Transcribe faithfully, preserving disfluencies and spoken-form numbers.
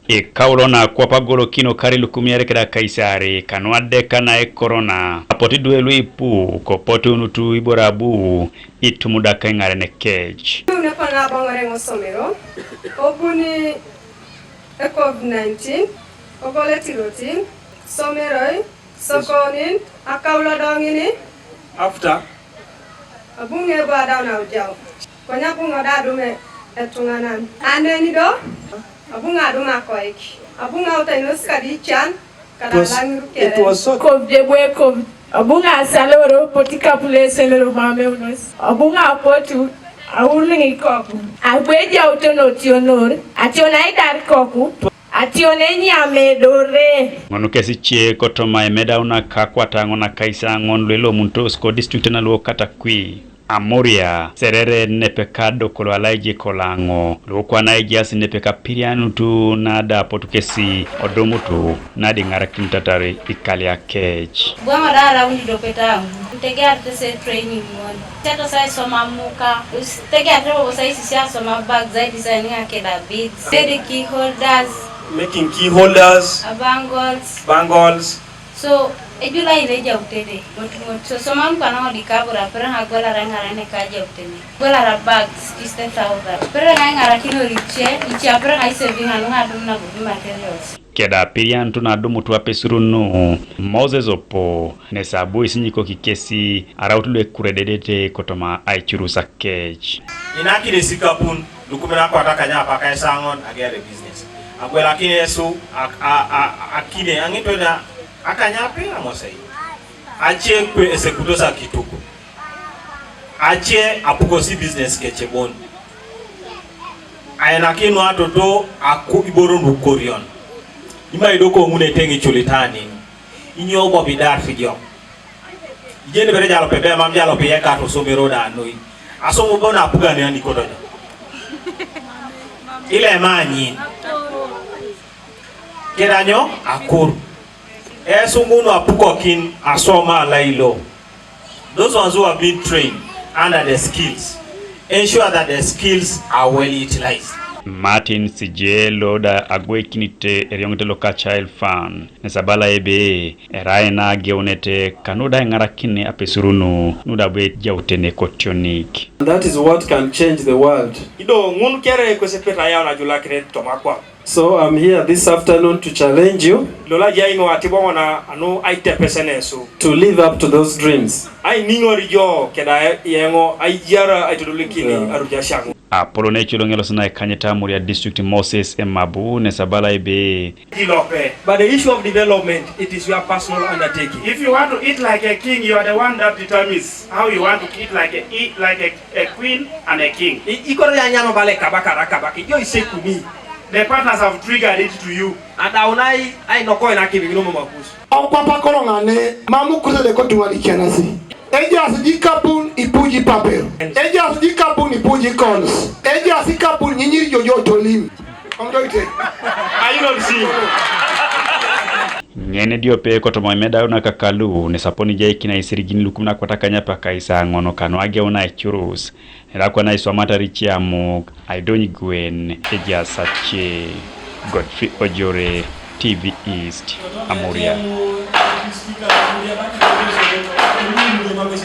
Ikaulo na kwap agolokino kar ilukumin iare keda akaisare kanu adeka na ekorona, apotu idwe lu ipu, kopotu unutu ibore abu, itumudaka iŋaren kec. Nepana aboŋore ŋosomero, obuni e covid nineteen, okoletirotin, someroi, sokonin, akaulo doŋini. After. Abuŋe bo adau naujau. Konye abuŋo da adume etuŋanan. Aneni do, abuŋo adum akoik. Abuŋo autainos kadi ican, kada alaŋiru kere. Kobde bwe kob, abuŋo asaloro poti kapulesen lomameunos. Abuŋo apotu, auluŋ ikoku. Abu ejauto notionor, ationaidar ikoku. Ationenyi amedore. Ŋonu kesi ce kotoma emedauna kakwata ŋona kaisa ŋon luelomuntos ko district na luo Katakwi, Amuria, Serere nepe ka dokolo alaije kolaŋo, lukwana ejas nepe ka pirianutu nada apotu kesi odumutu nadi ŋarakin tatari ikalia kec. Bwaŋo da arauni dopeta aŋu, ntegear tese training ŋon. Teto sa isoma muka, tegear tete bobo sa isisi asoma bag zaidi sa iniŋa keda beads. Tedi key holders. Making key holders. Bangles. Bangles. So, ejulai ne ejautene. Mot, mot, so, soma muka na odi kabura, pere ŋa gwelara ŋarane ka jautene. Gwelara bags, sixty thousand. Pere ŋa iŋarakinor ice, ice pere ŋa isaving anu ŋa adum na bubi materials. Keda apirianut na adumutu apesur nu, Moses Opo, nes abu isinyikoki kesi araut lu ekurededete kotoma aicurusa kec. Inakini sikapun, lukumin akwat akanya apa kaisaŋon agear business. Agwelakin Yesu, ak-, a, a, akine, aŋitwe na akanya ape amosei. Ace kwe esekutos akituk. Ace apukosi business kecebon. Ainakin nu atoto aku iboro nukorion. Ima idoko ŋun eteŋ iculitanin. Inyo bob idar fidiok. Ijeni bere jalope be mam jalope yeka to somero da noi. Asomo bona apugani ani kodojo. Ile manyin. Kedanyo akur. Esuŋun apukokin asoma lailo. Those ones who have been trained under the skills, ensure that the skills are well utilized. Martin Sijelo da agweikinite erioŋete loka Child Fund, nesabala ebe erai na ageunete kanu da iŋarakin apesur nu, nu da bwe ejautene kotionik. That is what can change the world. Ido ŋun kere kwesepet ayaun ajulakinet tomakwa. So I'm here this afternoon to challenge you. Lola jai ŋo atiboŋo na anu aitepesen esu. To live up to those dreams. Ainiŋor jo keda yeŋo aijara aitodolikin. Yeah. Aruja shaŋo. Apolo ne ecoloŋ elosi na ikanyet Amuria District Moses Emabu nesabala ebe. Ilope. But the issue of development, it is your personal undertaking. If you want to eat like a king, you are the one that determines how you want to eat like a, eat like a, a queen and a king. I, ikoro ya nyano bale kabaka ra kabaka, ijo isekumi. The partners have triggered it to you. Adaunai, ai nokoi na kibi gino mama kus. Okwapa koro ŋane, mamu kusede kotuŋa ni kianasi. Ejas jikapun ipuji paper. Ejas jikapun ipuji kons. Ejas jikapun nyinyir jojo tolim. Omdoite. Are you not seeing? Ŋene diope kotoma emedau nakakalu, nesaponi jaikina isirigin lukum nakwata kanyapa kaisa ŋono kanu ageuna ecurus. Erakwana iswamatari ciamuk, aidony gwen, ejasace. Godfrey Ojore, T V East, Amuria.